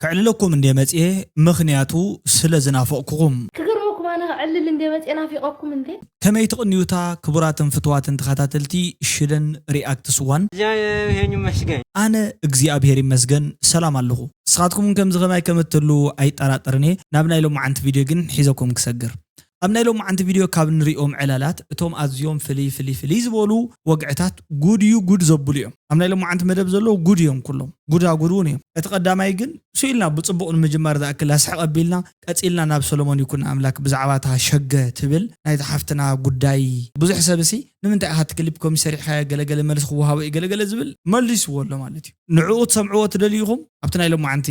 ከዕልለኩም እንደ መጽኤ፣ ምኽንያቱ ስለ ዝናፈቕኩኹም። ክገርመኩም ኣነ ክዕልል እንደ መጽኤ ናፊቐኩም እንዴ። ከመይ ትቕንዩታ ክቡራትን ፍትዋትን ተኸታተልቲ ሽደን ሪኣክትስ ዋን? እግዚኣብሔር ይመስገን። ኣነ እግዚኣብሔር ይመስገን ሰላም ኣለኹ። ንስኻትኩም እውን ከምዚ ከማይ ከም እትህሉ ኣይጠራጠርን እየ። ናብ ናይ ሎማዓንቲ ቪድዮ ግን ሒዘኩም ክሰግር። ኣብ ናይ ሎማዓንቲ ቪድዮ ካብ ንሪኦም ዕላላት እቶም ኣዝዮም ፍልይ ፍልይ ፍልይ ዝበሉ ወግዕታት ጉድ እዩ ጉድ ዘብሉ እዮም። ኣብ ናይ ሎማዓንቲ መደብ ዘለዉ ጉድ እዮም ኩሎም። ጉዳ ጉድ እውን እዮም። እቲ ቀዳማይ ግን ስኢልና ብጽቡቕ ንምጅማር ዝኣክል ኣስሕቕ ኣቢልና ቀጺልና ናብ ሰሎሞን ይኩን ኣምላክ ብዛዕባ እታ ሸገ ትብል ናይታ ሓፍትና ጉዳይ ብዙሕ ሰብሲ ንምንታይ ኢኻ እቲ ክሊፕ ከምዚ ሰሪሕካዮ ገለገለ መልሲ ክወሃቦ እዩ ገለገለ ዝብል መልስዎ ኣሎ ማለት እዩ። ንዕኡ ትሰምዕዎ ትደልዩ ኢኹም ኣብቲ ናይ ሎማዓንቲ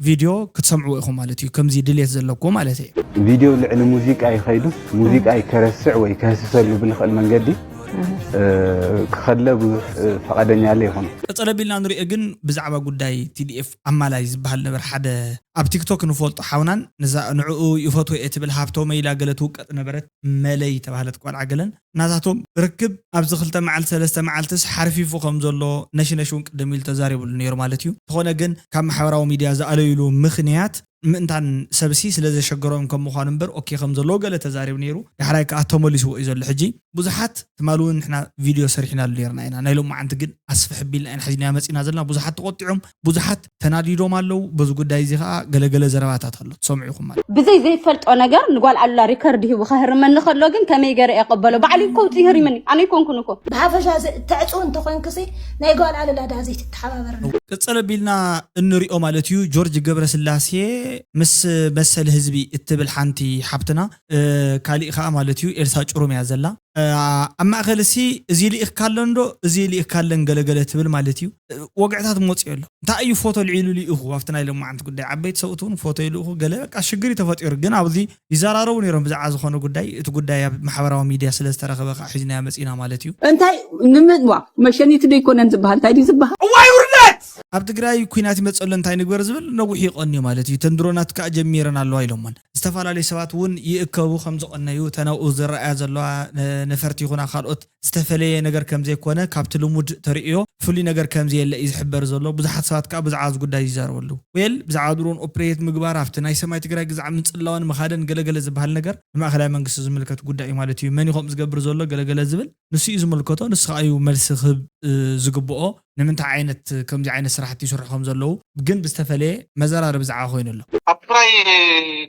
ቪድዮ ክትሰምዕዎ ኢኹም ማለት እዩ። ከምዚ ድልየት ዘለኩም ማለት እዩ። ቪድዮ ልዕሊ ሙዚቃ ይኸይዱ ሙዚቃ ከረስዕ ወይ ከህስሰሉ ብልኽእል መንገዲ ክኸለ ብዙሕ ፈቓደኛ ኣለ ይኾኑ። ቀጸለ ቢልና ንሪኦ ግን ብዛዕባ ጉዳይ ቲዲኤፍ ኣማላይ ዝበሃል ነበር ሓደ ኣብ ቲክቶክ ንፈልጦ ሓውናን ንዛ ንዕኡ ይፈትዎ እየ ትብል ሃብቶመ ኢላ ገለ ትውቀጥ ነበረት መለይ ተባህለት ቆልዓ ገለን ናታቶም ርክብ ኣብዚ ክልተ መዓልቲ ሰለስተ መዓልትስ ሓርፊፉ ከም ዘሎ ነሽነሽ እውን ቅድም ኢሉ ተዛሪብሉ ነይሩ ማለት እዩ። እንተኾነ ግን ካብ ማሕበራዊ ሚድያ ዝኣለዩሉ ምኽንያት ምእንታን ሰብሲ ስለ ዘሸገሮም ከም ምዃኑ እምበር ኦኬ ከም ዘለዎ ገለ ተዛሪቡ ነይሩ። ዳሕራይ ከዓ ተመሊስዎ እዩ ዘሎ። ሕጂ ብዙሓት ትማሊ እውን ንሕና ቪድዮ ሰሪሕናሉ ነርና ኢና። ናይ ሎማዓንቲ ግን ኣስፍሕ ቢልና ኢና ሒዝናዮ መፂና ዘለና። ብዙሓት ተቆጢዖም፣ ብዙሓት ተናዲዶም ኣለዉ። በዚ ጉዳይ እዚ ከዓ ገለገለ ዘረባታት ኣሎ ትሰምዑ ኢኹም ማለት ብዘይ ዘይፈልጦ ነገር ንጓል ኣሉላ ሪከርድ ሂቡ ከህርመኒ ከሎ ግን ከመይ ገረ የቀበሎ ባዕሉ ይኮውፅ ይህሪመኒ ኣነ ይኮንኩን እኮ ብሓፈሻ ተዕፅው እንተኮይንክሲ ናይ ጓል ኣለላ ዳ ዘይትተሓባበርና። ቅፅል ኣቢልና እንሪኦ ማለት እዩ። ጆርጅ ገብረስላሴ ምስ መሰል ህዝቢ እትብል ሓንቲ ሓብትና ካሊእ ከዓ ማለት እዩ ኤልሳ ጭሩም እያ ዘላ። ኣብ ማእከል እሲ እዚ ልኢኽካ ኣሎ እንዶ እዚ ልኢኽካ ኣለን ገለገለ ትብል ማለት እዩ። ወግዕታት መፅኡ ኣሎ። እንታይ እዩ ፎቶ ልዒሉ ልኢኹ ኣብቲ ናይ ሎማዓንቲ ጉዳይ ዓበይቲ ሰብኡት እውን ፎቶ ይልእኹ ገለ በቃ ሽግር እዩ ተፈጢሩ። ግን ኣብዚ ይዘራረቡ ነይሮም ብዛዕባ ዝኾነ ጉዳይ። እቲ ጉዳይ ኣብ ማሕበራዊ ሚድያ ስለ ዝተረኸበ ከዓ ሒዝናዮ መፂና ማለት እዩ። እንታይ ንምንዋ መሸኒት ዶ ይኮነን ዝበሃል እንታይ ድዩ ዝበሃል? እዋይ ውርደት! ኣብ ትግራይ ኩናት ይመፀሎ እንታይ ንግበር ዝብል ነዊሕ ይቐንዩ ማለት እዩ። ተን ድሮናት ከዓ ጀሚረን ኣለዋ ኢሎሞን ዝተፈላለዩ ሰባት እውን ይእከቡ ከም ዝቐነዩ ተናብኡ ዝረኣያ ዘለዋ ነፈርቲ ይኹና ካልኦት ዝተፈለየ ነገር ከም ዘይኮነ ካብቲ ልሙድ ተርእዮ ፍሉይ ነገር ከም ዘየለ እዩ ዝሕበር ዘሎ። ብዙሓት ሰባት ከዓ ብዛዕባ እዚ ጉዳይ ይዛረቡ ኣለዉ። ዌል ብዛዕባ ድሮን ኦፕሬት ምግባር ኣብቲ ናይ ሰማይ ትግራይ ግዛዕ ምፅላዋን ምኻደን ገለገለ ዝበሃል ነገር ንማእኸላይ መንግስቲ ዝምልከት ጉዳይ እዩ ማለት እዩ። መን ይኸም ዝገብር ዘሎ ገለገለ ዝብል ንሱ እዩ ዝምልከቶ። ንሱ ከዓ እዩ መልሲ ክህብ ዝግብኦ። ንምንታይ ዓይነት ከምዚ ዓይነት ስራሕቲ ይስርሑ ከም ዘለዉ ግን ብዝተፈለየ መዘራረቢ ዛዕባ ኮይኑ ኣሎ። ኣብ ትግራይ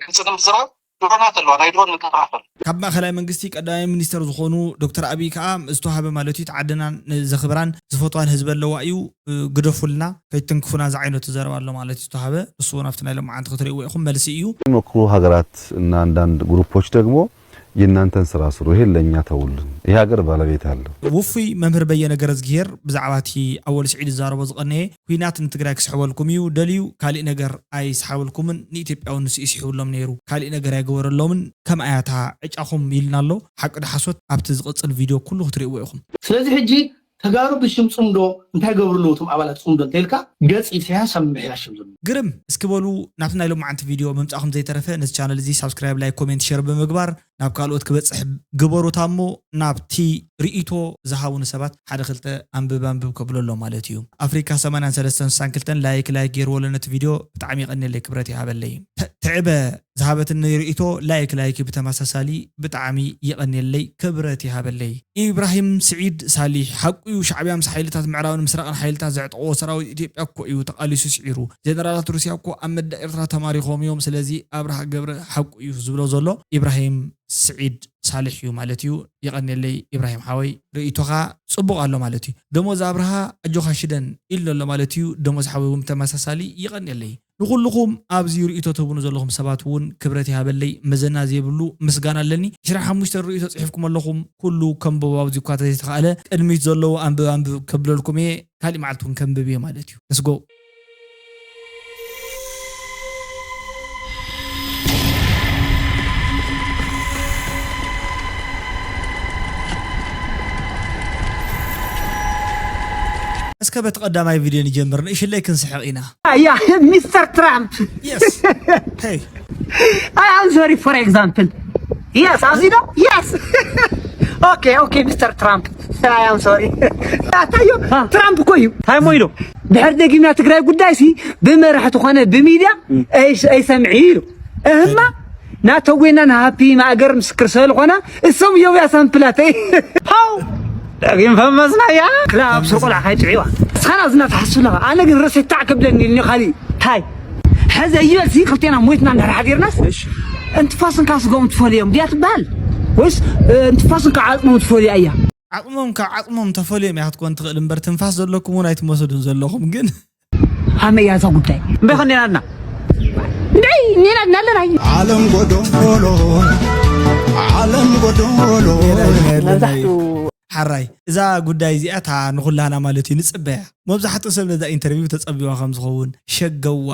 ክፅድም ዝራብ ድሮናት ኣለዋ ናይ ድሮን ምክፍፋል። ካብ ማእኸላይ መንግስቲ ቀዳማይ ሚኒስተር ዝኾኑ ዶክተር ኣብይ ከዓ ዝተዋሃበ ማለት እዩ። ዓድናን ዘኽብራን ዝፈትዋን ህዝቢ ኣለዋ እዩ ግደፉልና ከይትንክፉና ዝዓይነቱ ዘረባ ኣሎ ማለት እዩ ዝተዋሃበ። ንሱ እውን ኣብቲ ናይ ሎማዓንቲ ክትርእይዎ ኢኹም መልሲ እዩ። የሚሞክሩ ሀገራት እና አንዳንድ ግሩፖች ደግሞ የእናንተን ስራ ስሩ፣ ይሄን ለእኛ ተውልን፣ ይሄ ሀገር ባለቤት አለው። ውፉይ መምህር በየነ ገረዝግሄር ብዛዕባ እቲ ኣወል ስዒድ ዝዛረቦ ዝቐነየ ኩናት ንትግራይ ክስሕበልኩም እዩ ደልዩ፣ ካሊእ ነገር ኣይስሓበልኩምን፣ ንኢትዮጵያ እውን ንሱ ይስሒብሎም ነይሩ፣ ካሊእ ነገር ኣይገበረሎምን፣ ከምኣ እያ እታ ዕጫኹም ኢልና ኣሎ። ሓቂ ዶ ሓሶት ኣብቲ ዝቕፅል ቪድዮ ኩሉ ክትርእይዎ ኢኹም። ስለዚ ሕጂ ተጋሩ ብሽም ፅምዶ እንታይ ገብሩ ኣለዉ እቶም ኣባላት ፅምዶ እንተኢልካ ገፂ ኢሳያስ ኣብ ምምሕያሽ እዮም ዘለዉ። ግርም እስኪ በሉ ናብቲ ናይ ሎማዓንቲ ቪድዮ ምምፃእኹም ዘይተረፈ ነዚ ቻነል እዚ ሳብስክራይብ፣ ላይክ፣ ኮሜንት፣ ሸር ብምግባር ናብ ካልኦት ክበፅሕ ግበሩታ እሞ ናብቲ ርእይቶ ዝሃቡኒ ሰባት ሓደ ክልተ ኣንብብ ኣንብብ ከብሎ ኣሎ ማለት እዩ። ኣፍሪካ ሰማንያን ሰለስተን ስሳን ክልተን ላይክ ላይክ ገይርዎ ኣሎ ነቲ ቪድዮ ብጣዕሚ የቐንየለይ ክብረት ይሃበለይ። ተ- ትዕበ ዝሃበትኒ ርእይቶ ላይክ ላይክ ብተመሳሳሊ ብጣዕሚ የቐንየለይ ክብረት ይሃበለይ። ኢብራሂም ስዒድ ሳሊሕ ሓቁ እዩ። ሻዕብያ ምስ ሓይልታት ምዕራብን ምስራቕን ሓይልታት ዘዕጠቕዎ ሰራዊት ኢትዮጵያ እኮ እዩ ተቓሊሱ ስዒሩ። ጀነራላት ሩስያ እኮ ኣብ መዳ ኤርትራ ተማሪኾም እዮም። ስለዚ ኣብርሃ ገብረ ሓቁ እዩ ዝብሎ ዘሎ ኢብራሂም ስዒድ ሳልሕ እዩ ማለት እዩ። የቐንየለይ ኢብራሂም ሓወይ ርእይቶኻ ጽቡቕ ኣሎ ማለት እዩ። ደሞዝ ኣብርሃ ኣጆኻ ሽደን ኢሉ ኣሎ ማለት እዩ። ደሞዝ ሓወይ እውን ብተመሳሳሊ ይቐንየለይ። ንኹልኹም ኣብዚ ርእይቶ ትህቡኒ ዘለኹም ሰባት እውን ክብረት ይሃበለይ። መዘና ዘይብሉ ምስጋና ኣለኒ። ዕስራን ሓሙሽተን ርእይቶ ጽሒፍኩም ኣለኹም። ኩሉ ከንብቦ ኣብዚ እኳ ተዘይተኻእለ ቅድሚት ዘለዉ ኣንብብ ኣንብብ ከብለልኩም እየ። ካሊእ መዓልቲ እውን ከንብብ እየ ማለት እዩ። Let's go። እስከ በቲ ቀዳማይ ቪድዮ ንጀምር፣ ንእሽለይ ክንስሕቕ ኢና። ያ ሚስተር ትራምፕ Yes. Hey. I am sorry for example. Yes, ኣብዚ ዶ? Yes. Okay, okay, ሚስተር ትራምፕ I am sorry. ኣታዮ ትራምፕ እኮ እዩ። እንታይ እሞ ኢሉ? ድሕር ደጊምና ትግራይ ጉዳይ ሲ ብመራሕቲ ኮነ ብሚድያ ኣይስ- ኣይሰምዕ ኢሉ እህማ ናተወይና ንሃፒ ማእገር ምስክር ስለዝኾነ እሶም እዮም ያሳምፕላተይ ሃው ደጊም ፈመስናያ ክላብ ስር ቆልዓ ካይጥዕዋ እስኻና ዝና ትሓስብ ኣለኻ ኣነ ግን ርእሰይ ታዕ ከብለኒ ኢልኒ ካሊእ ታይ ሕዘ ይበልሲ ክልቴና ሞይትና እንድሕር ሓዲርናስ እንትፋስን ካብ ስጋኦም ትፈልዮም ድያ ትበሃል ወይስ እንትፋስን ካብ ዓፅሞም ትፈልያ እያ ዓቕሞም ካብ ዓቕሞም ተፈልዮም እያ ክትኮን ትኽእል እምበር ትንፋስ ዘለኩም እውን ኣይትመስሉን ዘለኹም ግን ሃመያ እዛ ጉዳይ እምበይ ኸኔና ኣለና እምበይ ኔና ኣለና ኣለና ዓለም ጎዶሎ ዓለም ጎዶሎ መብዛሕትኡ ሓራይ እዛ ጉዳይ እዚኣ እታ ንኹላህና ማለት እዩ ንፅበያ መብዛሕትኡ ሰብ ነዛ ኢንተርቪው ተፀቢዋ ከም ዝኸውን ሸገዋ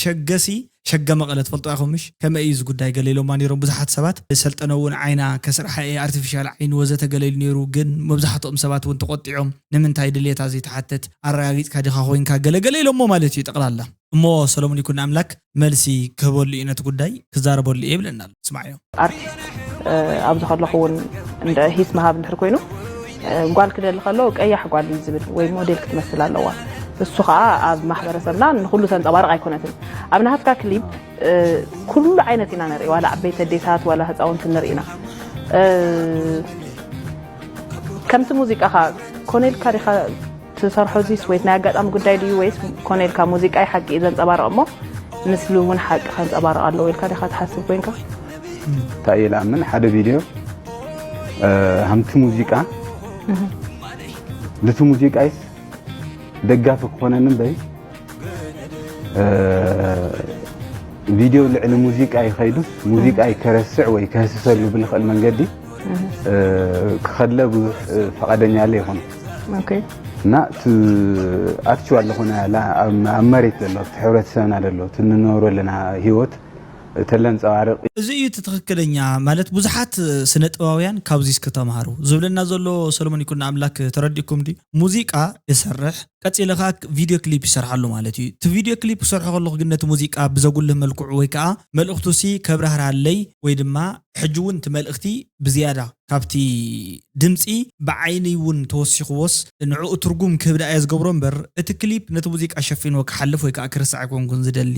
ሸገሲ ሸገ መቐለ ትፈልጡ ኢኹም ምሽ ከመይ እዩ እዚ ጉዳይ ገለ ኢሎማ ነይሮም ብዙሓት ሰባት ሰልጠነ እውን ዓይና ከስርሓ እየ ኣርቲፊሻል ዓይኒ ወዘተ ገለ ኢሉ ነይሩ ግን መብዛሕትኦም ሰባት እውን ተቆጢዖም ንምንታይ ድሌታ ዘይተሓተት ኣረጋጊፅካ ዲኻ ኮይንካ ገለ ገለ ኢሎሞ ማለት እዩ ጠቕላላ እሞ ሰሎሞን ይኩን ኣምላክ መልሲ ክህበሉ እዩ ነቲ ጉዳይ ክዛረበሉ እየ ይብለና ኣሎ ስማዕዮ ኣርቲስት ኣብዚ ከለኹ እውን እንደ ሂስ ምሃብ እንድሕር ኮይኑ ጓል ክደሊ ከሎ ቀያሕ ጓል እዩ ዝብል ወይ ሞዴል ክትመስል ኣለዋ እሱ ከዓ ኣብ ማሕበረሰብና ንኩሉ ተንፀባርቕ ኣይኮነትን ኣብ ናትካ ክሊፕ ኩሉ ዓይነት ኢና ንርኢ ዋላ ዓበይቲ ኣዴታት ዋላ ህፃውንቲ ንርኢ ኢና ከምቲ ሙዚቃኻ ኮነ ኢልካ ዲኻ ትሰርሖ ዚስ ወይ ናይ ኣጋጣሚ ጉዳይ ድዩ ወይስ ኮነ ኢልካ ሙዚቃ እዩ ሓቂ እዩ ዘንፀባርቕ እሞ ምስሊ እውን ሓቂ ከንፀባርቕ ኣለዎ ኢልካ ዲኻ ትሓስብ ኮይንካ እንታይ እየ ልኣምን ሓደ ቪድዮ ሃምቲ ሙዚቃ ልቲ ሙዚቃይስ ደጋፊ ክኾነኒ እምበይ ቪድዮ ልዕሊ ሙዚቃ ይኸይዱስ ሙዚቃ ከረስዕ ወይ ከህስሰሉ ብልኽእል መንገዲ ክኸለ ብዙሕ ፈቓደኛ ኣለ ይኾኑ እና ኣክቹዋል ዝኾነ ኣብ መሬት ዘሎ ኣብቲ ሕብረተሰብና ዘሎ እቲ ንነብሮ ኣለና ህይወት ተለንፀባርቕ እዩ። እዚ እዩ እቲ ትኽክለኛ ማለት ብዙሓት ስነ ጥበባውያን ካብዚ እስኪ ተምሃሩ ዝብለና ዘሎ ሰለሞን ይኩኖ ኣምላክ ተረዲእኩም ድዩ ሙዚቃ ይሰርሕ ቀጺለ ከኣ ቪድዮ ክሊፕ ይሰርሓሉ ማለት እዩ እቲ ቪድዮ ክሊፕ ክሰርሖ ከለኹ ግን ነቲ ሙዚቃ ብዘጉልህ መልክዑ ወይ ከኣ መልእኽቱሲ ከብራህርሃለይ ወይ ድማ ሕጂ እውን እቲ መልእኽቲ ብዝያዳ ካብቲ ድምጺ ብዓይኒ እውን ተወሲኽዎስ ንዕኡ ትርጉም ክህብ ደኣ እየ ዝገብሮ እምበር እቲ ክሊፕ ነቲ ሙዚቃ ሸፊንዎ ክሓልፍ ወይ ከዓ ክርስዕ ኣይኮንኩን ዝደሊ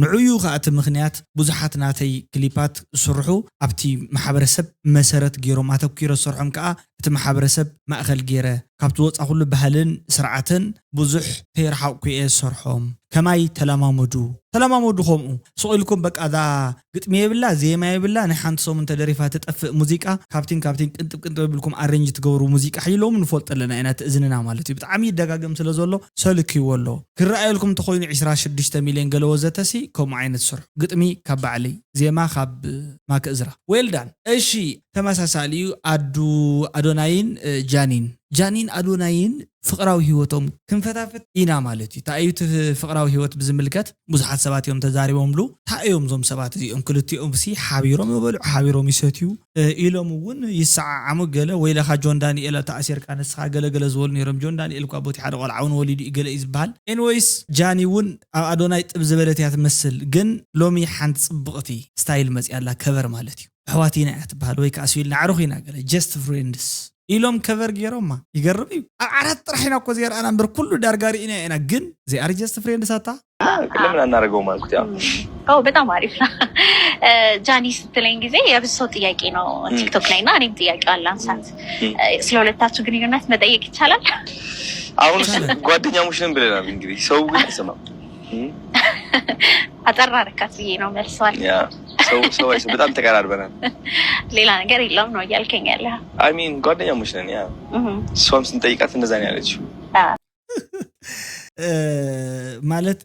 ንዑዩ ከዓ እቲ ምኽንያት ብዙሓት ናተይ ክሊፓት ዝስርሑ ኣብቲ ማሕበረሰብ መሰረት ገይሮም ኣተኪረ ዝሰርሖም ከዓ እቲ ማሕበረሰብ ማእኸል ገይረ ካብቲ ዝወፃ ኩሉ ባህልን ስርዓትን ብዙሕ ተይረሓቕኩ እየ ዝሰርሖም ከማይ ተለማመዱ ተለማመዱ ከምኡ ስቕ ኢልኩም በቃ እዛ ግጥሚ የብላ ዜማ የብላ ናይ ሓንቲ ሰሙን ተደሪፋ ትጠፍእ ሙዚቃ ካብቲን ካብቲን ቅንጥብ ቅንጥብ የብልኩም ኣሬንጅ ትገብሩ ሙዚቃ ሕጂ ሎሚ ንፈልጦ ኣለና ኢና እቲ እዝንና ማለት እዩ ብጣዕሚ ይደጋገም ስለ ዘሎ ሰልክይዎ ኣሎ ክረኣየልኩም እንተኮይኑ ዕስራ ሽዱሽተ ሚልዮን ገለ ወዘተሲ ከምኡ ዓይነት ስርሑ ግጥሚ ካብ ባዕለይ ዜማ ካብ ማክ እዝራ ዌልዳን እሺ ተመሳሳሊ እዩ ኣዱ ኣዶናይን ጃኒን ጃኒን ኣዶናይን ፍቕራዊ ህይወቶም ክንፈታፍት ኢና ማለት እዩ። እንታይ እዩ እቲ ፍቕራዊ ህይወት ብዝምልከት ብዙሓት ሰባት እዮም ተዛሪቦምሉ። እንታይ እዮም እዞም ሰባት እዚኦም ክልቲኦም ሲ ሓቢሮም ይበልዑ ሓቢሮም ይሰትዩ ኢሎም እውን ይሰዓዓሙ ገለ ወይለኻ ጆን ዳንኤል ተኣሲርካ ንስኻ ገለ ገለ ዝበሉ ነይሮም። ጆን ዳንኤል እኳ ቦቲ ሓደ ቆልዓ እውን ወሊዱ እዩ ገለ እዩ ዝበሃል። ኤንወይስ ጃኒ እውን ኣብ ኣዶናይ ጥብ ዝበለት እያ ትመስል። ግን ሎሚ ሓንቲ ፅብቕቲ ስታይል መፅያ ኣላ ከቨር ማለት እዩ። ኣሕዋት ኢና እያ ትበሃል ወይ ከዓ ስኢልና ኣዕሩኽ ኢና ገለ just friends ኢሎም ከቨር ገይሮማ ይገርም እዩ ኣብ ዓራት ጥራሕ ኢና እኮ ዘይረኣና እምበር ኩሉ ዳርጋ ርኢና ኢና ግን they are just friends ኣታ ለምን አናደርገውም አልኩት ያው ኦ በጣም አሪፍ ነው። እ፣ ጃኒ ስትለኝ ጊዜ የብዙ ሰው ጥያቄ ነው ቲክቶክ ላይ እና እኔም ጥያቄ አላንሳት። እ፣ ስለ ሁለታችሁ ግንኙነት መጠየቅ ይቻላል? አሁን ጓደኛሞች ነን ብለናል። እንግዲህ ሰው ግን አይሰማም። አጠር አረካት ብዬ ነው መልሷል። ያ ሰው ሰው አይሰ በጣም ተቀራርበናል። ሌላ ነገር የለውም ነው እያልከኝ ያለ? I mean ጓደኛሞች ነን። ያ እሷም ስንጠይቃት እንደዛ ነው ያለችው። ማለት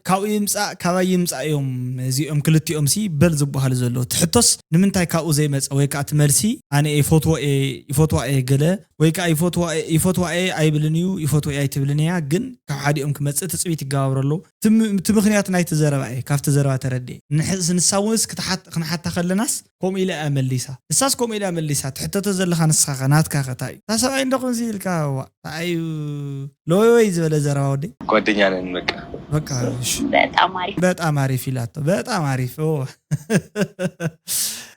ካብኡ ይምፃእ ካባይ ይምፃእ እዮም እዚኦም ክልቲኦም ሲ በል ዝበሃሉ ዘለዉ እቲ ሕቶስ ንምንታይ ካብኡ ዘይመፀ ወይ ከዓ እቲ መልሲ ኣነ ይፈትዎ እየ ይፈትዋ እየ ገለ ወይ ከዓ ይፈትዋ እየ ኣይብልን እዩ ይፈትዎ እየ ኣይትብልን እያ ግን ካብ ሓዲኦም ክመፅእ ትፅቢት ይገባብረሉ እቲ ምክንያት ናይቲ ዘረባ እየ ካብቲ ዘረባ ተረድኤ ንሳ እውን ክንሓታ ከለናስ ከምኡ ኢላ እያ መሊሳ ንሳስ ከምኡ ኢላ መሊሳ ትሕተቶ ዘለካ ንስኻ ናትካ ከታ እዩ እታ ሰብኣይ እንዶ ከምዚ ኢልካ ዋ ኣዩ ሎይ ወይ ዝበለ ዘረባ ወደይ ጓደኛ ነን በቃ በቃ እሺ በጣም አሪፍ በጣም አሪፍ ይላቶ በጣም አሪፍ ኦ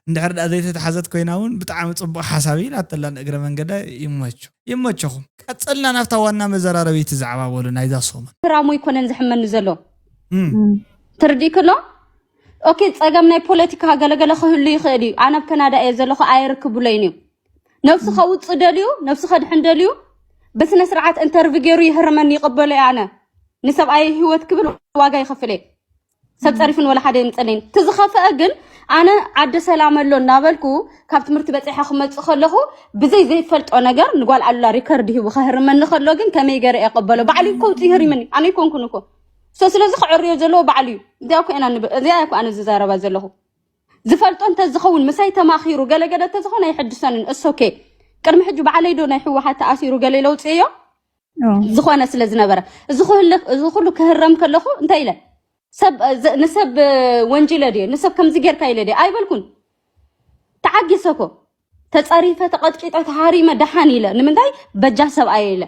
እንድሕር ደኣ ዘይተተሓዘት ኮይና እውን ብጣዕሚ ጽቡቕ ሓሳብ እዩ ኢላተላ፣ ንእግረ መንገዳ ይመቹ ይመቸኹም። ቀጸልና ናብታ ዋና መዘራረቢቲ ዛዕባ በሉ ናይዛ ሰሙን። ክራሙ ኣይኮነን ዝሕመኒ ዘሎ። እም፣ ትርዲእ ከሎ ኦኬ፣ ጸገም ናይ ፖለቲካ ገለገለ ክህሉ ይኽእል እዩ። ኣነ ኣብ ካናዳ እየ ዘለኹ፣ ኣየርክቡለይን እዩ። ነብሱ ከውጽእ ደልዩ፣ ነብሱ ከድሕን ደልዩ፣ ብስነ ስርዓት ኢንተርቪ ገይሩ ይህርመኒ፣ ይቕበሎ እየ። ኣነ ንሰብኣይ ህይወት ክብል ዋጋ ይኸፍል እየ። ሰብ ጸሪፉን ወላ ሓደ የምጸለይን። እቲ ዝኸፍአ ግን ኣነ ዓደ ሰላም ኣሎ እናበልኩ ካብ ትምህርቲ በጺሐ ክመጽእ ከለኹ ብዘይ ዘይፈልጦ ነገር ንጓል ኣሉላ ሪከርድ ሂቡ ከህርመኒ ከሎ ግን ከመይ ገይረ እየ ቀበሎ? ባዕሉ እኮ ውጽእ ይህሪመኒ፣ ኣነ ኣይኮንኩን እኮ። ሶ ስለዚ ክዕርዮ ዘለዎ ባዕሉ እዩ። እዚኣ እኮ ኢና ንብ-፣ እዚኣ እኮ ኣነ ዝዛረባ ዘለኹ። ዝፈልጦ እንተዝኸውን ምሳይ ተማኺሩ ገለገለ እንተዝኸውን ኣይሕድሰንን። እስ ኦኬ። ቅድሚ ሕጂ ባዕለይ ዶ ናይ ህወሓት ተኣሲሩ ገለ ለውፅዮ? ዝኾነ ስለ ዝነበረ እዚ ኩሉ እዚ ኩሉ ክህረም ከለኹ እንታይ ኢለ ሰብ ዝ- ንሰብ ወንጅለ ድየ ንሰብ ከምዚ ጌርካ ኢለ ድየ ኣይበልኩን። ተዓጊሰ እኮ ተጸሪፈ ተቐጥቂጠ ተሃሪመ ደሓን ኢለ ንምንታይ በጃ ሰብኣየ ኢለ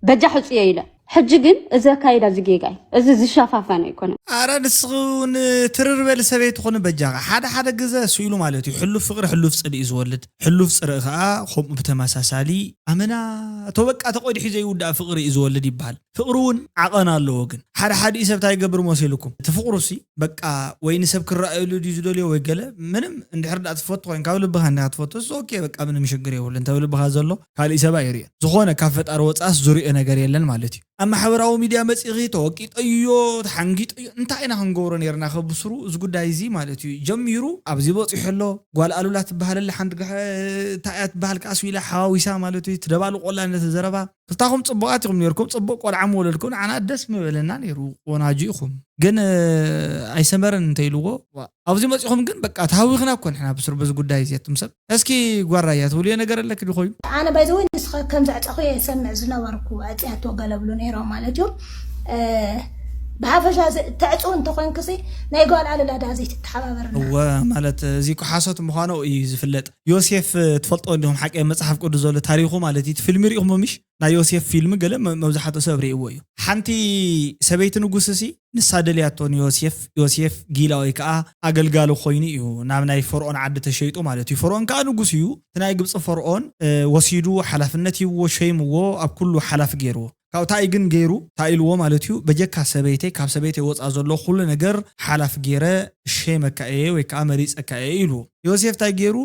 በጃ ሕጹየ ኢለ። ሕጂ ግን እዚ ኣካይዳ እዚ ጌጋ እዩ። እዚ ዝሸፋፈነ ኣይኮነን። ኣረ ንስኺ እውን ትርር በሊ ሰበይቲ ኹኒ በጃኻ። ሓደ ሓደ ግዘ ስኢሉ ማለት እዩ። ሕሉፍ ፍቕሪ ሕሉፍ ጽልኢ እዩ ዝወልድ። ሕሉፍ ጽልኢ ኸዓ ከምኡ ብተመሳሳሊ ኣመና እቶ በቃ ተቆዲሑ ዘይውዳእ ፍቕሪ እዩ ዝወልድ ይበሃል። ፍቕሪ እውን ዓቐን ኣለዎ። ግን ሓደ ሓዲኡ ሰብ እንታይ ይገብር መሲልኩም? እቲ ፍቕሩሲ በቃ ወይ ንሰብ ክረኣየሉ ድዩ ዝደልዮ ወይ ገለ ምንም እንድሕር ደኣ ትፈቱ ኮይንካ ካብ ልብኻ እንዲኻ ትፈቱ እሱ ኦኬ በቃ ምንም ሽግር የብሉን። እንተ ልብኻ ዘሎ ካሊእ ሰብ ኣይርእዮን። ዝኾነ ካብ ፈጣሪ ወፃእስ ዝርእዮ ነገር የለን ማለት እዩ። ኣብ ማሕበራዊ ሚድያ መፂኺ ተወቂጠዮ ተሓንጊጠዮ እንታይ ኢና ክንገብሮ ነርና ከብስሩ እዚ ጉዳይ እዚ ማለት እዩ ጀሚሩ ኣብዚ በፂሑ ኣሎ። ጓል ኣሉላ ትበሃለላ ሓንቲ እንታይ እያ ትበሃል ከኣ ስዊላ ሓዋዊሳ ማለት እዩ ትደባልቆላ ነቲ ዘረባ። ክልታኹም ጽቡቓት ኢኹም ነርኩም ጽቡቕ ቆልዓ ምወለድኩም ንዓና ደስ ምበለና ነይሩ። ቆናጁ ኢኹም ግን ኣይሰመረን እንተኢልዎ ኣብዚ መጺኹም ግን በቃ ተሃዊኽና እኮ ንሕና ብስሩ በዚ ጉዳይ እዚ ኣቱም ሰብ። እስኪ ጓራያ ትብልዮ ነገር ኣለኪ ድኾዩ? ኣነ ባይዘወይ ንስኻ ከም ዘዕጸኹ እየ ዝሰምዕ ዝነበርኩ። ኣጽያቶ ገለ ብሉ ነይሮም ማለት እዩ። ብሓፈሻ ተዕጽው እንተኾይንክሲ ናይ ጓል ኣለላ ዳ ዘይትተሓባበርና። እወ ማለት እዚ እኮ ሓሶት ምዃኑ እዩ ዝፍለጥ። ዮሴፍ ትፈልጦ እንዲኹም ሓቂ መጽሓፍ ቅዱስ ዘሎ ታሪኹ ማለት እዩ። ፊልሚ ሪኢኹም ምሽ ናይ ዮሴፍ ፊልም ገለ መብዛሕትኡ ሰብ ርእይዎ እዩ። ሓንቲ ሰበይቲ ንጉስ ሲ ንሳ ደልያቶ ንዮሴፍ ዮሴፍ ጊላ ወይ ከዓ ኣገልጋሊ ኮይኑ እዩ ናብ ናይ ፈርኦን ዓዲ ተሸይጡ ማለት እዩ። ፈርኦን ከዓ ንጉስ እዩ። እቲ ናይ ግብፂ ፈርኦን ወሲዱ ሓላፍነት ሂብዎ ሸይምዎ ኣብ ኩሉ ሓላፊ ገይርዎ። ካብኡ እንታይ ግን ገይሩ እንታይ ኢልዎ ማለት እዩ፣ በጀካ ሰበይተይ ካብ ሰበይተይ ወፃ ዘሎ ኩሉ ነገር ሓላፍ ገይረ ሸይመካ እየ ወይ ከዓ መሪፀካ እየ ኢልዎ። ዮሴፍ እንታይ ገይሩ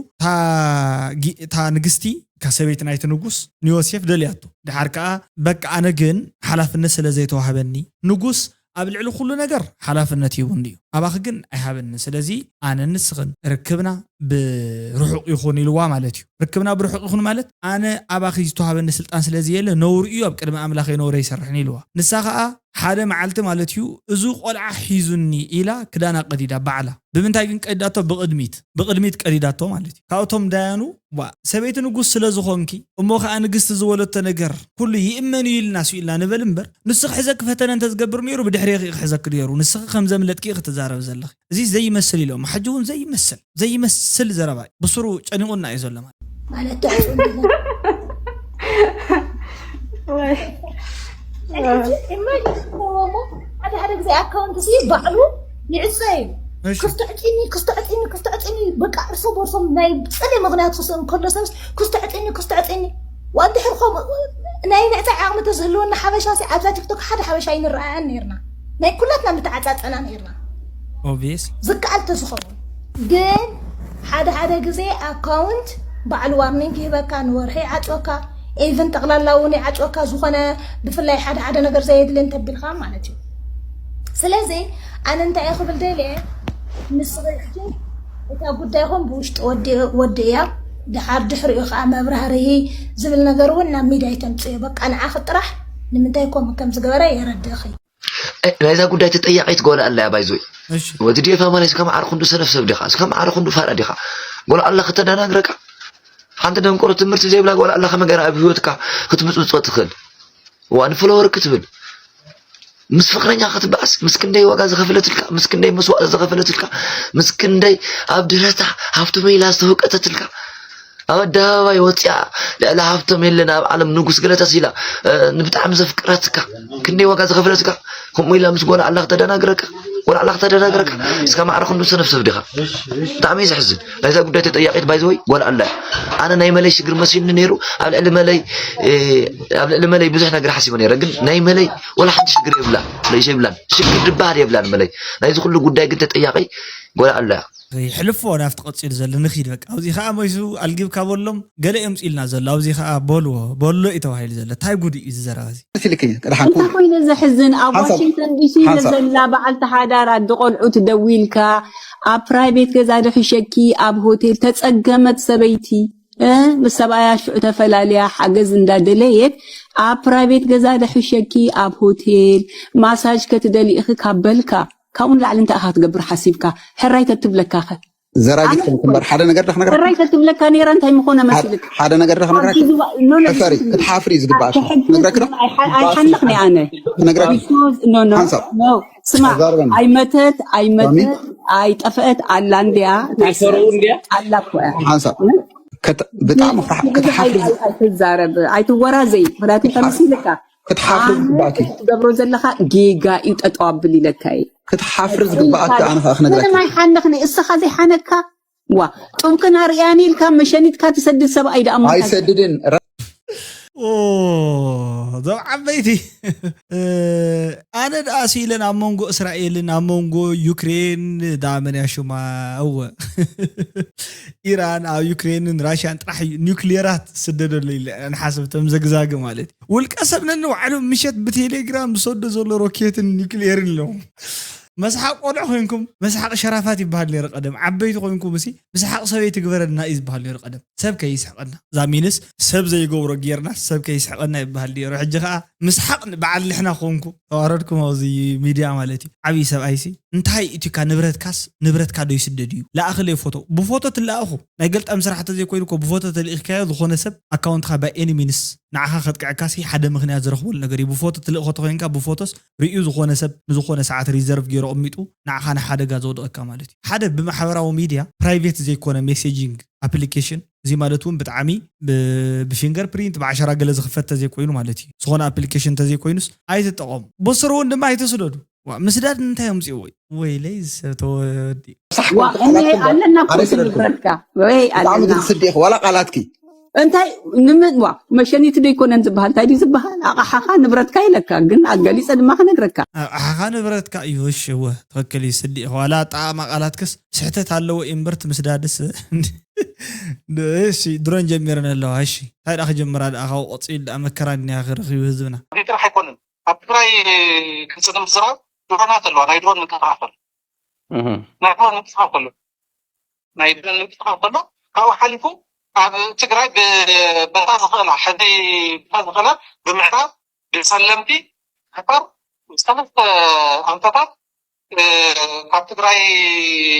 እታ ንግስቲ እታ ሰበይቲ ናይቲ ንጉስ ንዮሴፍ ደልያቶ። ድሓር ከዓ በቃ ኣነ ግን ሓላፍነት ስለ ዘይተዋህበኒ ንጉስ ኣብ ልዕሊ ኩሉ ነገር ሓላፍነት ሂቡኒ እዩ፣ ኣባኺ ግን ኣይሃበንን። ስለዚ ኣነ ንስኽን ርክብና ብርሑቕ ይኹን ኢልዋ ማለት እዩ። ርክብና ብርሑቕ ይኹን ማለት ኣነ ኣባኺ ዝተዋህበኒ ስልጣን ስለ ዘየለ ነውሪ እዩ፣ ኣብ ቅድሚ ኣምላኸይ ነውሪ ኣይሰርሕን ኢልዋ። ንሳ ኸኣ ሓደ መዓልቲ ማለት እዩ እዚ ቆልዓ ሒዙኒ ኢላ ክዳና ቀዲዳ ባዕላ። ብምንታይ ግን ቀዲዳቶ? ብቕድሚት ብቕድሚት ቀዲዳቶ ማለት እዩ። ካብቶም ዳያኑ ዋ ሰበይቲ ንጉስ ስለ ዝኾንኪ እሞ ኸኣ ንግስቲ ዝወለቶ ነገር ኩሉ ይእመን እዩ ኢልና ስኢልና ንበል እምበር ንሱ ክሕዘኪ ፈተነ እንተዝገብር ነይሩ ብድሕሬኺ ክሕዘኪ ነይሩ ንስኺ ከም ዘምለጥኪ ክትዛረብ ዘለኺ። እዚ ዘይመስል ኢሎም ሕጂ እውን ዘይመስል ዘይመስል ዘረባ እዩ። ብስሩ ጨኒቑና እዩ ዘሎ ማለት ማለት ትሕሱ እንዲና ወይ ኢማጂን እሞ ሓደ ሓደ ግዜ ኣካውንት ሲ ባዕሉ ይዕፀ እዩ። እሺ። ክስተዕፂኒ ክስተዕፂኒ ክስተዕፂኒ በቃ እርሶ በርሶም ናይ ፅሊ ምክንያት ክስእ እንከሎ ሰብስ ክስተዕፂኒ ክስተዕፂኒ ዋንድሕር ከምኡ ናይ ምዕፃይ ዓቕሚ ተዝህልወና ሓበሻ ሲ ኣብዛ ቲክቶክ ሓደ ሓበሻ ይንረኣያን ነርና ናይ ኩላትና ምተዓፃፀና ነርና። ኦብቪየስ ዝከኣል ተዝኸውን ግን ሓደ ሓደ ግዜ ኣካውንት ባዕሉ ዋርኒንግ ይህበካ ንወርሒ ይዓፅወካ ኢቭን ጠቕላላ እውን ይዓፅወካ ዝኾነ ብፍላይ ሓደ ሓደ ነገር ዘየድሊ እንተቢልካ ማለት እዩ። ስለዚ ኣነ እንታይ እየ ክብል ደልየ ንስኺ ሕጂ እታ ጉዳይኹም ብውሽጢ ወዲ እያ ድሓር ድሕሪኡ ከዓ መብራህርሂ ዝብል ነገር እውን ናብ ሚድያ ይተምፅዮ በቃ ንዓኺ ጥራሕ ንምንታይ ከምኡ ከም ዝገበረ የረድእኺ። ናይዛ ጉዳይ ተጠያቂት ጓል ኣላ እያ ባይዞይ። እሺ ወዲ ዲኤፋ ማለት እስከ መዓር ክንዱ ሰነፍ ሰብ ዲኻ እስከ መዓር ክንዱ ፋራ ዲኻ? ጓል ኣላ ከተደናግረካ ሓንቲ ደንቆሮ ትምህርቲ ዘይብላ ጓል ኣላ ከመይ ገይራ ኣብ ህይወትካ ክትምፅምፆ ትኽእል? እዋ ንፍለወር ክትብል ምስ ፍቅረኛ ክትበኣስ ምስ ክንደይ ዋጋ ዝኸፈለትልካ ምስ ክንደይ መስዋእቲ ዝኸፈለትልካ ምስ ክንደይ ኣብ ድረታ ሃብቲ መይላ ዝተወቀተትልካ ኣብ ኣደባባይ ወፂኣ ልዕሊ ሃብቶም የለን ኣብ ዓለም ንጉስ ገለ ተሲላ ንብጣዕሚ ዘፍቅረትካ ክንደይ ዋጋ ዝኸፍለትካ ከምኡ ኢላ ምስ ጓል ኣላ ክተደናግረካ ጓል ኣላ ክተደናግረካ እስካ ማዕረ ክንዱ ሰነፍ ሰብ ዲኻ ብጣዕሚ እዩ ዘሕዝን ናይዛ ጉዳይ ተጠያቂት ባይዘወይ ጓል ኣላ ኣነ ናይ መለይ ሽግር መሲልኒ ነይሩ ኣብ ልዕሊ መለይ ኣብ ልዕሊ መለይ ብዙሕ ነገር ሓሲበ ነይረ ግን ናይ መለይ ወላ ሓንቲ ሽግር የብላ ለይሽ የብላን ሽግር ድባሃል የብላን መለይ ናይዚ ኩሉ ጉዳይ ግን ተጠያቂ ጓል ኣላ ሕልፎ ናብቲ ቀፂሉ ዘሎ ንኺድ በቃ ኣብዚ ከዓ መይሱ ኣልጊብካ በሎም ገለ እዮም ፅልና ዘሎ ኣብዚ ከዓ በልዎ በሎ እዩ ተባሂሉ ዘሎ እንታይ ጉድ እዩ ዝዘረባ እዚ ሲልክኝ ቅድሓንኩ እንታይ ኮይኑ ዘሕዝን ኣብ ሓንሳብ- ዋሽንግተን ዲሲ ሓንሳብ። ንዘላ በዓልቲ ሓዳር ኣዲ ቆልዑ ትደዊልካ ኣብ ፕራይቬት ገዛ ድሕሸኪ ኣብ ሆቴል ተፀገመት ሰበይቲ እ፣ ምስ ሰብኣያ ሽዑ ተፈላልያ ሓገዝ እንዳደለየት ኣብ ፕራይቬት ገዛ ድሕሸኪ ኣብ ሆቴል ማሳጅ ከትደሊ ኢኺ ካብ በልካ ካብኡ ንላዕሊ እንታይ ኢኻ ክትገብር ሓሲብካ ሕራይ ተትብለካ ኸ ዘራጊት ኣነ ኮንኩ እምበር ሓደ ነገር ዶ ክነግረካ ሕራይ ተትብለካ ነይራ እንታይ ምኾነ መሲልካ ሓደ ነገር ዶ ክነግረካ ኣብዚ ዝባ- ኖ፣ ኖ፣ ሕፈሪ ክትሓፍሪ እዩ ዝግባእካ ትሕግዝ ክነግረክ ዶ ኣይሓ- ኣይሓንኽኒ ኣነ ክነግረክ Because- no, no, ሓንሳብ no. ስማ ተዛረበኒ። ኣይመተት ኣይመተት ኣይጠፍአት ኣላ እንድያ ናይ ሚሰሩ ሰብ እንድያ ኣላ እኮ እያ ሓንሳብ ከት- ብጣዕሚ ክትሓ- ክትሓፍሪ ዝ- ኣይትዛረብ ኣይትወራዘይ ምክንያቱ ተመሲልካ ክትሓፍሪ ዝግባእኪ ትገብሮ ዘለካ ጌጋ እዩ ጠጠው ኣብል ኢለካ እዩ ክትሓፍሪ ዝግባእኪ ኣነ ከዓ ክነግረኪ ምንም ኣይሓንኽኒ እስኻ ዘይሓነካ ዋ ጡብክን ኣርያኒ ኢልካ መሸኒትካ ትሰድድ ሰብኣይ ደኣ እሞ እንታይ ኣይሰድድን ረ- ኦ፣ እዞም ዓበይቲ ኣነ ደኣ ስኢለን ኣብ መንጎ እስራኤልን ኣብ መንጎ ዩክሬን ዳ መን እያ ሽማ እወ ኢራን ኣብ ዩክሬንን ራሽያን ጥራሕ እዩ ኒውክሌራት ትስደደሉ ኢለ ንሓስብ ተምዘግዛግ ማለት እዩ ውልቀ ሰብ ነንባዕሉ ምሸት ብቴሌግራም ዝሰዶ ዘሎ ሮኬትን ኒውክሌርን ኣለዎም መስሓቅ ቆልዑ ኮይንኩም መስሓቅ ሸራፋት ይበሃል ነይሩ ቀደም ዓበይቲ ኮይንኩም እሲ ምስሓቅ ሰበይቲ ግበረልና እዩ ዝበሃል ነይሩ ቀደም ሰብ ከይስሕቀና እዛ ሚንስ ሰብ ዘይገብሮ ጌርና ሰብ ከይስሕቀና ይበሃል ነይሩ ሕጂ ከዓ ምስሓቅ በዓል ንሕና ኮንኩ ተዋረድኩም ኣብዚ ሚድያ ማለት እዩ ዓብዪ ሰብኣይሲ እንታይ እቲካ ንብረትካስ ንብረትካ ዶ ይስደድ እዩ ለኣኽለይ ፎቶ ብፎቶ ትለኣኹ ናይ ገልጣም ስራሕ ተዘይኮይኑ እኮ ብፎቶ ተልኢኽካዮ ዝኾነ ሰብ ኣካውንትካ by any means ንዓኻ ከጥቅዐካሲ ሓደ ምኽንያት ዝረኽበሉ ነገር እዩ ብፎቶ ትልእኾ ተኮይንካ ብፎቶስ ርእዩ ዝኾነ ሰብ ንዝኾነ ሰዓት reserve ገይሩ ኣቐሚጡ ንዓኻ ንሓደጋ ዘውድቐካ ማለት እዩ ሓደ ብማሕበራዊ ሚድያ private ዘይኮነ messaging application እዚ ማለት እውን ብጣዕሚ ብ finger print ብዓሸራ ገለ ዝኽፈት ተዘይኮይኑ ማለት እዩ ዝኾነ application ተዘይኮይኑስ ኣይትጠቐሙ በስሩ እውን ድማ ኣይትስደዱ ዋ ምስዳድ እንታይ ኣምፅዎ እዩ ወይለይ ሰብ ተወዲ ዋ እኔ ኣለና እኮ እቲ ንብረትካ ወይ ብጣዕሚ ኣለና ክትስዲ ኢኺ ዋላ ቃላትኪ እንታይ ንምን ዋ መሸኒት ዶ ይኮነን ዝበሃል እንታይ ድዩ ዝበሃል ኣቕሓኻ ንብረትካ ኢለካ ግን ኣገሊፀ ድማ ክነግረካ ኣቕሓኻ ንብረትካ እዩ እሺ እወ ትኽክል እዩ ስዲ ኢኺ ዋላ ኣጠቓቕማ ቃላትክስ ስሕተት ኣለዎ እዩ እምበር እቲ ምስዳድስ እሺ ድሮን ጀሚረን ኣለዋ እሺ እንታይ ደኣ ክጀምራ ደኣ ካብኡ ቀፂሉ ደኣ መከራ እኒኣ ክረኽብ ህዝብና ጥራሕ ኣይኮነን ኣብ ትግራይ ክልተ ምዝራብ ድሮናት ኣለዋ ናይ ድሮን ምንቅስቃስ ኣሎ ናይ ድሮን ምንቅስቃስ ኣሎ ናይ ድሮን ምንቅስቃስ ኣሎ ካብኡ ሓሊፉ ኣብ ትግራይ በታ ዝኽእላ ሕዚ በታ ዝኽእላ ብምዕራብ ብፀለምቲ ሕፈር ሰለስተ ኣንፈታት ካብ ትግራይ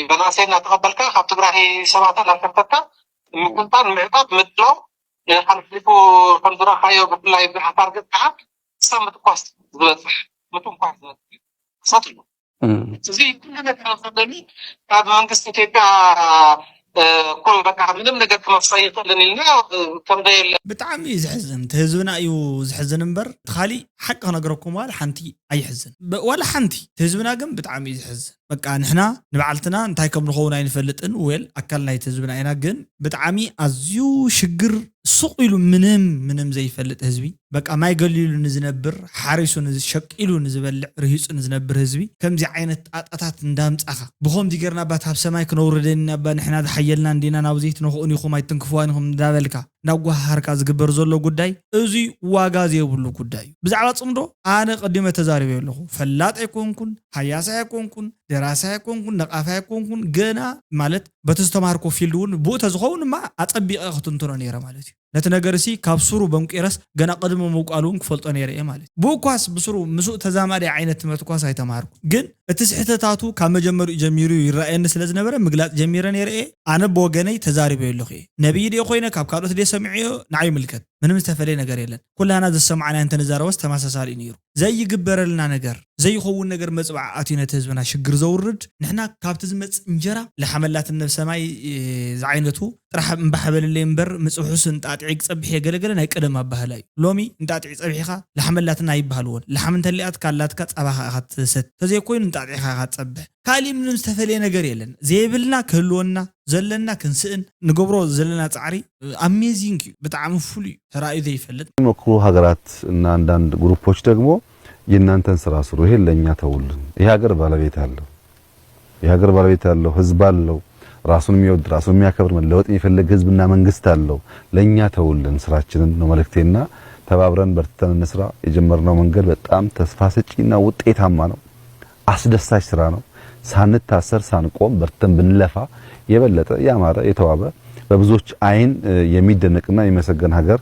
መናእሰይ እናተቐበልካ ካብ ትግራይ ሰባት እናከተትካ ምቁንጣን ምዕጣብ ምድላው ሓሊፉ ከም ዝረኣኻዮ ብፍላይ ብዓፋር ገፅ ከዓ ክሳብ ምትኳስ ዝበፅሕ ምትንኳስ ዝበፅሕ ክሳት ኣሎ እዚ ኩሉ ነገር ዘሎ ካብ መንግስቲ ኢትዮጵያ እኮ በቃ ምንም ነገር ክመፍሳ ይኽእልን ኢልና ከም ዘየለ ብጣዕሚ እዩ ዘሕዝን እቲ ህዝብና እዩ ዘሕዝን እምበር እቲ ካሊእ ሓቂ ክነግረኩም ዋላ ሓንቲ ኣይሕዝን ዋላ ሓንቲ እቲ ህዝብና ግን ብጣዕሚ እዩ ዘሕዝን በቃ ንሕና ንባዕልትና እንታይ ከም ንኸውን ኣይንፈልጥን well ኣካል ናይቲ ህዝብና ኢና ግን ብጣዕሚ ኣዝዩ ሽግር ሱቕ ኢሉ ምንም ምንም ዘይፈልጥ ህዝቢ በቃ ማይ ገሊሉ ንዝነብር ሓሪሱ ሸቂሉ ንዝበልዕ ርሂፁ ንዝነብር ህዝቢ ከምዚ ዓይነት ጣጣታት እንዳምፃኻ ብኸምዚ ጌርና ባት ኣብ ሰማይ ክነውርደን ኢና ባ ንሕና ዝሓየልና እንዲና ናብ ዘይትነኽኡን ኢኹም ኣይትንክፍዋን ኢኹም እንዳበልካ እንዳጓሃሃርካ ዝግበር ዘሎ ጉዳይ እዙይ ዋጋ ዘይብሉ ጉዳይ እዩ ብዛዕባ ፅምዶ ኣነ ቀዲመ ተዛሪበ ኣለኹ ፈላጥ ኣይኮንኩን ሃያሳ ኣይኮንኩን ደራሲ ኣይኮንኩን ነቃፊ ኣይኮንኩን ገና ማለት በቲ ዝተማሃርኮ ፊልድ እውን ብኡ ተዝኸውን ድማ ኣፀቢቐ ክትንትኖ ነይረ ማለት እዩ ነቲ ነገር ሲ ካብ ስሩ በንቂረስ ገና ቅድሚ ምውቃሉ እውን ክፈልጦ ነይረ እየ ማለት እዩ ብእኳስ ብስሩ ምስኡ ተዛማዲ ዓይነት ትምህርቲ ኳስ ኣይተማሃርኩ ግን እቲ ስሕተታቱ ካብ መጀመሪኡ ጀሚሩ ይረኣየኒ ስለ ዝነበረ ምግላፅ ጀሚረ ነይረ እየ ኣነ ብወገነይ ተዛሪበ ኣለኹ እየ ነብይ ድየ ኮይነ ካብ ካልኦት ድየ ሰሚዐዮ ንዓይ ይምልከት ምንም ዝተፈለየ ነገር የለን። ኩላና ዘሰማዕናዮ እንተንዛረቦስ ተመሳሳሊ እዩ ነይሩ። ዘይግበረልና ነገር፣ ዘይኸውን ነገር መፅባዕ ኣትዩ ነቲ ህዝብና ሽግር ዘውርድ፣ ንሕና ካብቲ ዝመፅእ እንጀራ ለሓመላትን ነብሰማይ ዝዓይነቱ ጥራሕ እምባሕ በልለይ እምበር፣ ምፅብሑስ እንጣጢዒ ክፀብሕ እየ ገለገለ ናይ ቀደም ኣባህላ እዩ። ሎሚ እንጣጢዒ ፀብሒኻ ለሓመላትና ኣይበሃልዎን። ለሓም እንተሊኣትካ ኣላትካ ፃባኻ ኢኻ ትሰት፣ ተዘይኮይኑ እንጣጢዕኻ ኢኻ ትፀብሕ። ካሊእ ምንም ዝተፈለየ ነገር የለን። ዘይብልና ክህልወና፣ ዘለና ክንስእን፣ ንገብሮ ዘለና ፃዕሪ ኣሜዚንግ እዩ። ብጣዕሚ ፍሉይ እዩ። ተራእዩ ዘይፈልጥ። የሚሞክሩ ሀገራት እና አንዳንድ ግሩፖች ደግሞ የእናንተን ስራ ስሩ፣ ይሄን ለእኛ ተውልን። ይሄ ሀገር ባለቤት አለው። ይሄ ሀገር ባለቤት አለው፣ ህዝብ አለው። ራሱን የሚወድ፣ ራሱን የሚያከብር፣ መለወጥ የሚፈልግ ህዝብና መንግስት አለው። ለእኛ ተውልን፣ ስራችንን ነው መልእክቴና ተባብረን በርትተን እንስራ። የጀመርነው መንገድ በጣም ተስፋ ሰጪና ውጤታማ ነው። አስደሳች ስራ ነው። ሳንታሰር ሳንቆም በርትተን ብንለፋ የበለጠ ያማረ የተዋበ በብዙዎች አይን የሚደነቅና የሚመሰገን ሀገር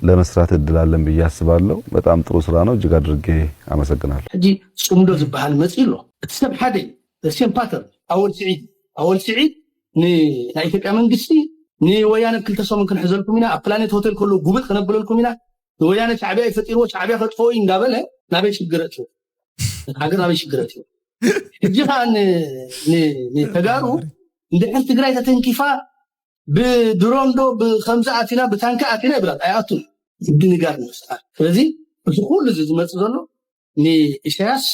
ለመስራት እድል አለን ብዬ አስባለሁ። በጣም ጥሩ ስራ ነው። እጅግ አድርጌ አመሰግናለሁ። ሕጂ ጽምዶ ዝበሃል መጺኡ ኣሎ። እቲ ሰብ ሓደ እዩ። The same pattern ኣወል ስዒድ ኣወል ስዒድ ንናይ ኢትዮጵያ መንግስቲ ንወያነ ክልተ ሰሙን ክንሕዘልኩም ኢና ኣብ ፕላኔት ሆቴል ከሎ ጉብጥ ክነብለልኩም ኢና ንወያነ ሻዕቢያ እዩ ፈጢርዎ ሻዕቢያ ከጥፍኦ እዩ እንዳበለ ናበይ ሽግር ኣእትዎ ሃገር ናበይ ሽግር ኣእትዎ ሕጂ ከዓ ንተጋሩ እንድሕር ትግራይ ተተንኪፋ ብድሮን ዶ ብከምዚ ኣቲና ብታንኪ ኣቲና ይብላት ኣይኣቱን ምድንጋር ንምፍጣር ስለዚ እዚ ኩሉ እዚ ዝመፅእ ዘሎ ንኢሳያስ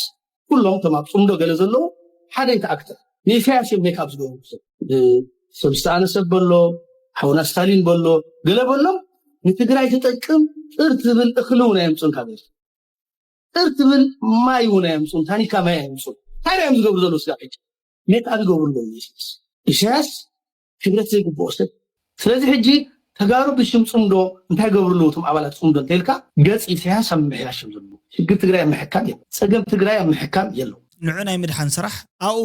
ኩሎም እቶም ኣብ ፅምዶ ገለ ዘለዉ ሓደ ይተኣክተ ንኢሳያስ እዮም ሜካፕ ዝገብሩ ሰብ ዝተኣነ ሰብ በሎ ሓውና ስታሊን በሎ ገለ በሎም ንትግራይ ትጠቅም ጥር ትብል እኽሊ እውን ኣየምፅኡን ካብ ኤርትራ ጥር ትብል ማይ እውን ኣየምፅኡን ታኒካ ማይ ኣየምፅኡን እንታይ እዮም ዝገብሩ ዘለዉ ስጋብ ሕጂ ሜካፕ ይገብሩ ኣለዉ ኢሳያስ ኢሳያስ ክብረት ዘይግብኦ ሰብ ስለዚ ሕጂ ተጋሩ ብሽም ፅምዶ እንታይ ገብሩ ኣለዉ እቶም ኣባላት ፅምዶ እንተኢልካ ገፅ ኢሳያስ ኣብ ምምሕያሽ እዮም ዘለዉ ሽግር ትግራይ ኣብ ምሕካም የለን ፀገም ትግራይ ኣብ ምሕካም የለዉ ንዑ ናይ ምድሓን ስራሕ ኣብኡ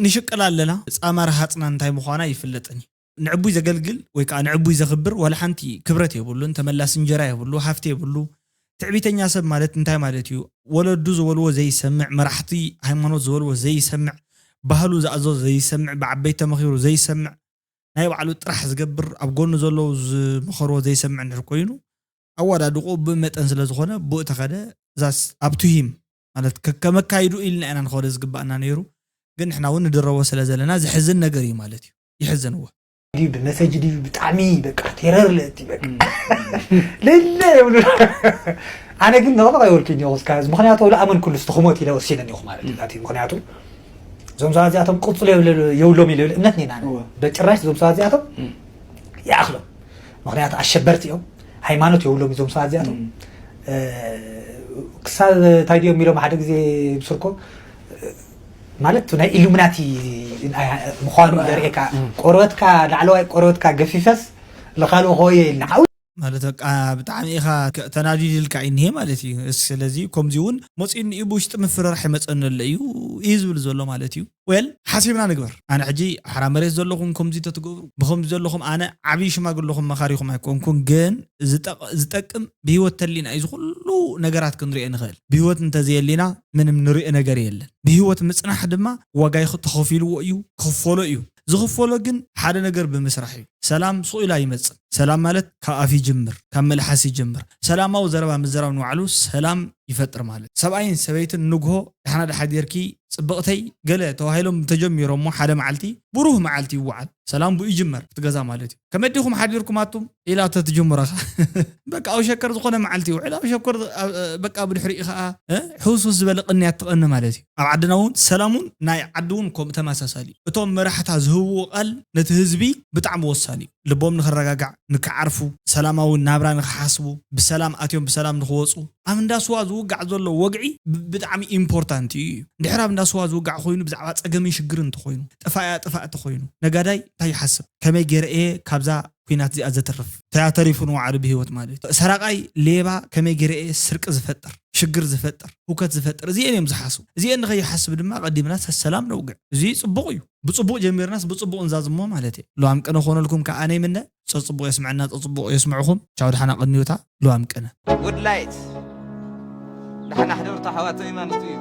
ንሽቅል ኣለና ፃማ ረሃፅና እንታይ ምዃና ኣይፍለጥን እዩ ንዕቡይ ዘገልግል ወይ ከዓ ንዕቡይ ዘኽብር ዋላ ሓንቲ ክብረት የብሉን ተመላሲ እንጀራ የብሉ ሃፍቲ የብሉ ትዕቢተኛ ሰብ ማለት እንታይ ማለት እዩ ወለዱ ዝበልዎ ዘይሰምዕ መራሕቲ ሃይማኖት ዝበልዎ ዘይሰምዕ ባህሉ ዝኣዘዞ ዘይሰምዕ ብዓበይቲ ተመኺሩ ዘይሰምዕ ናይ ባዕሉ ጥራሕ ዝገብር ኣብ ጎኑ ዘለዉ ዝመኸርዎ ዘይሰምዕ እንድሕር ኮይኑ ኣወዳድቆ ብመጠን ስለ ዝኾነ ብኡ ተኸደ እዛስ ኣብቱ ሂም ማለት ከመካይዱ ኢልና ኢና ንኸደ ዝግባእና ነይሩ ግን ንሕና እውን ንድረቦ ስለ ዘለና ዝሕዝን ነገር እዩ ማለት እዩ ይሕዝንዎ ድዩ ብመሰጅ ድዩ ብጣዕሚ በቃ ቴረር ለእቲ በቃ ለለ የብሉ ኣነ ግን ንቕንቕ የብልኩ ኒኹ እስካ ምክንያቱ ሉ ኣመን ኩሉ ስትኽሞት ኢለ ወሲነ ኒኹ ማለት እዩ ምክንያቱ እዞም ሰባት እዚኣቶም ቅፅሉ የብሎም ኢለ እምነት ኒና በጭራሽ እዞም ሰባት እዚኣቶም ይኣኽሎም ምክንያቱ ኣሸበርቲ እዮም ሃይማኖት የብሎም እዞም ሰባት እዚኣቶም ክሳብ እንታይ ድዮም ኢሎም ሓደ ግዜ ብስርኮ ማለት ናይ ኢሉሚናቲ ምዃኑ ዘርእየካ ቆርበትካ ላዕለዋይ ቆርበትካ ገፊፈስ ለኻልኡ ከወየ ኢልና ሓው ማለት በቃ ብጣዕሚ ኢኻ ተናዲድልካ እዩ እኒሄ ማለት እዩ ስለዚ ከምዚ እውን መፂኡ እኒኡ ብውሽጢ ምፍርራሕ ይመፀኒ ኣሎ እዩ እዩ ዝብል ዘሎ ማለት እዩ well ሓሲብና ንግበር ኣነ ሕጂ ሓራ መሬት ዘለኹም ከምዚ ተትገብሩ ብከምዚ ዘለኹም ኣነ ዓብዪ ሽማግለኹም መኻሪኹም ኣይኮንኩን ግን ዝጠቅም ብህይወት ተሊና እዩ ዝኩሉ ነገራት ክንሪኦ ንኽእል ብህይወት እንተዘየሊና ምንም ንሪኦ ነገር የለን ብህይወት ምፅናሕ ድማ ዋጋ ተኸፊልዎ እዩ ክኽፈሎ እዩ ዝኽፈሎ ግን ሓደ ነገር ብምስራሕ እዩ ሰላም ሱቕ ኢላ ይመፅእ ሰላም ማለት ካብ ኣፍ ይጅምር ካብ መልሓስ ይጅምር ሰላማዊ ዘረባ ምዝራብ ንባዕሉ ሰላም ይፈጥር ማለት ሰብኣይን ሰበይትን ንግሆ ድሓና ድሓዲርኪ ፅብቕተይ ገለ ተባሂሎም ተጀሚሮሞ ሓደ መዓልቲ ብሩህ መዓልቲ ይወዓል ሰላም ብኡ ይጅመር እቲ ገዛ ማለት እዩ ከመይ ዲኹም ሓዲርኩም ኣቱም ኢላ ተትጅምረኻ በቃ ኣብ ሸከር ዝኾነ መዓልቲ ይውዕል ኣብ ሸኮር በቃ ብድሕሪኡ ከዓ ሕውስውስ ዝበለ ቅንያት ትቐኒ ማለት እዩ ኣብ ዓድና እውን ሰላም እውን ናይ ዓዲ እውን ከምኡ ተመሳሳሊ እዩ እቶም መራሕታ ዝህብዎ ቃል ነቲ ህዝቢ ብጣዕሚ ወሳኒ እዩ ልቦም ንኽረጋጋዕ ንክዓርፉ ሰላማዊ ናብራ ንክሓስቡ ብሰላም ኣትዮም ብሰላም ንክወፁ ኣብ እንዳ ስዋ ዝውጋዕ ዘሎ ወግዒ ብጣዕሚ ኢምፖርታንት እዩ እዩ እንድሕር ኣብ እንዳ ስዋ ዝውጋዕ ኮይኑ ብዛዕባ ፀገምን ሽግርን እንተኮይኑ ጥፋያ ጥፋእ እንተኮይኑ ነጋዳይ እንታይ ይሓስብ ከመይ ገይረ እየ ካብዛ ኩናት እዚኣ ዘትርፍ እንታይ ኣተሪፉ ንባዕሉ ብህይወት ማለት እዩ ሰራቃይ ሌባ ከመይ ገይረ እየ ስርቂ ዝፈጥር ሽግር ዝፈጥር ሁከት ዝፈጥር እዚኤን እዮም ዝሓስቡ እዚኤን ንኸይሓስብ ድማ ቀዲምና ሰሰላም ነውግዕ እዚ ፅቡቅ እዩ ብፅቡቕ ጀሚርናስ ብፅቡቕ ንዛዝሞ ማለት እየ። ሉዋም ቅነ ክኾነልኩም ከኣ ኣነ ይምነ። ጸጽቡቕ የስምዐና ጸጽቡቕ የስምዕኹም። ቻው ደሓና ቀንዩታ። ሉዋም ቅነ። Good night ደሓና ሕደሩ ኣሕዋተይ ማለት እዩ።